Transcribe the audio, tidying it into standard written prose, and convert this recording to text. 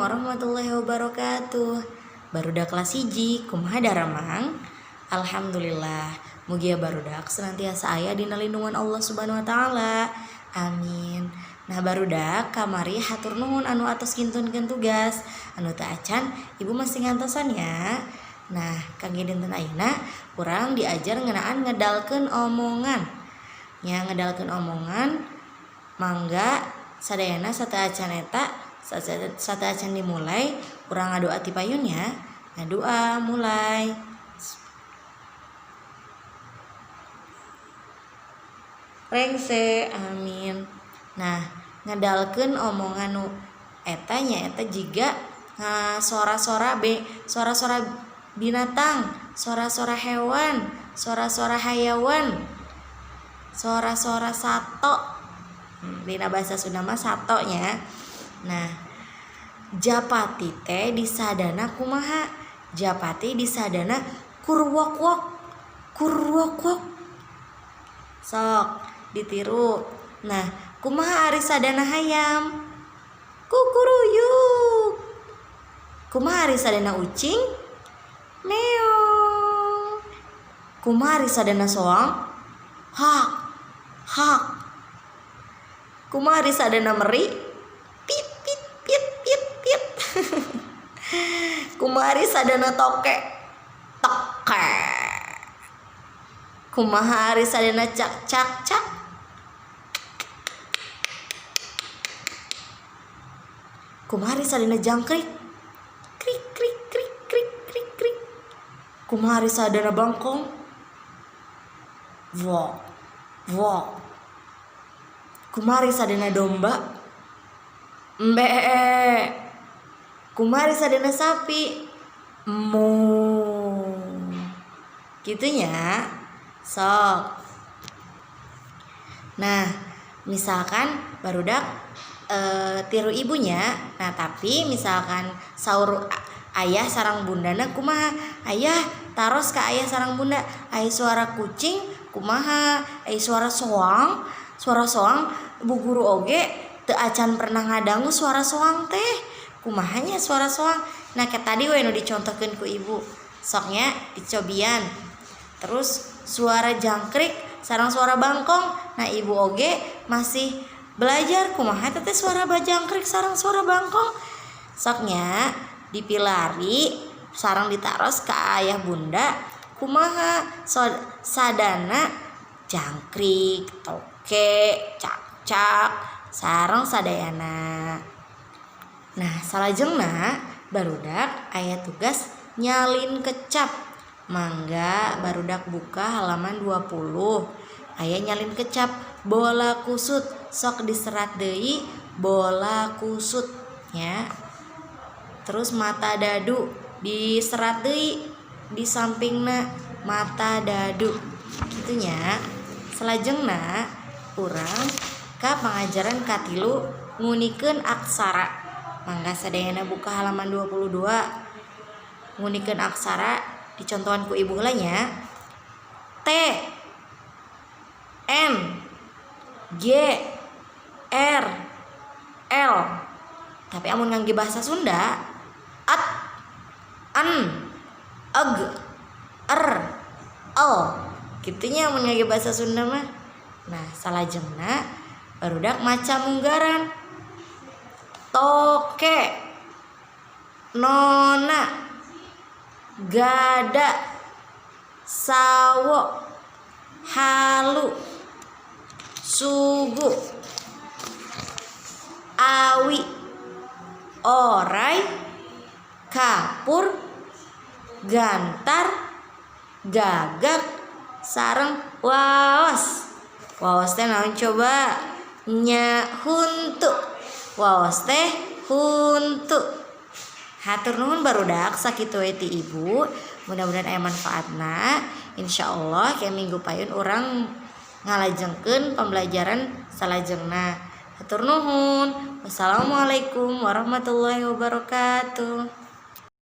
warahmatullahi wabarakatuh. Barudak kelas 1, kumaha daramang? Alhamdulillah, mugia barudak senantiasa aya dina lindungan Allah Subhanahu wa taala. Amin. Nah barudak kamari hatur nuhun anu atos ngintunkeun tugas. Anu teu acan ibu masih ngantosan ya. Nah, kangge dinten ayeuna urang diajar ngeunaan ngedalkeun omongan. Nya ngedalkeun omongan mangga sadayana sateuacan eta sateuacan dimulai urang ngadoa ti payun ya. Ngadoa mulai. Rengse, amin. Nah, ngedalkeun omongan nu eta nyaeta jiga sora-sora be sora-sora binatang, sora-sora hewan, sora-sora hayawan, sora-sora sato. Dina bahasa Sunda mah sato nya. Nah, japati teh disadana kumaha? Japati disadana kurwok-wok, kurwok-wok. Sok ditiru. Nah, kumaha ari sadana hayam? Kukuruyuk. Kumaha ari sadana ucing? Meong. Kumaha ari sadana soang? Hak, hak. Kumaha ari sadana meri? Pit pit pit pit pit. Kumaha ari sadana toke? Toke. Kumaha ari sadana cak cak cak? Kumaha ari sadana jangkrik? Krik krik krik krik krik krik. Kumaha ari sadana bangkong? Wok wok. Kumaha ari sadana domba? Mbee. Kumaha ari sadana sapi? Mo. Kitu nya. Sok. Nah, misalkan barudak tiru ibunya. Nah, tapi misalkan saur ayah sareng bundana kumaha? Ayah taros ka ayah sareng bunda, aya suara kucing kumaha? Aya suara soang, suara soang bu guru oge teu acan pernah ngadangu suara soang teh. Kumaha nya suara soang? Nah, kayak tadi we nu dicontohkeun ku ibu. Sok nya dicobian. Terus suara jangkrik sareng suara bangkong. Nah, ibu oge masih belajar kumaha teh suara jangkrik sareng suara bangkong. Sok nya dipilari sareng ditaros ka ayah bunda kumaha sadana jangkrik, toke, cakcak sareng sadayana. Nah, salajengna barudak aya tugas nyalin kecap. Mangga barudak buka halaman 20. Aya nyalin kecap bola kusut, sok diserat deui bola kusut nya. Terus mata dadu diserat deui di sampingna mata dadu. Kitu nya. Salajengna urang ka pangajaran katilu ngunikeun aksara. Mangga sadayana buka halaman 22. Ngunikeun aksara dicontohan ku ibu heula nya. T N G R L. Tapi amun ngangge bahasa Sunda at an eg er el. Kitu nya amun ngangge bahasa Sunda mah. Nah, salajengna barudak maca munggaran. Toke, nona, gada, sawo, halu, sugu, awi, orai, kapur, gantar, gagak, sareng waos. Waos teh naon coba? Nya huntu. Waos teh huntu. Hatur nuhun barudak sakitu we ti ibu. Mudah-mudahan aya manfaatna. Insyaallah ke minggu payun urang ngalajengkeun pembelajaran salajengna. Hatur nuhun. Wassalamualaikum warahmatullahi wabarakatuh.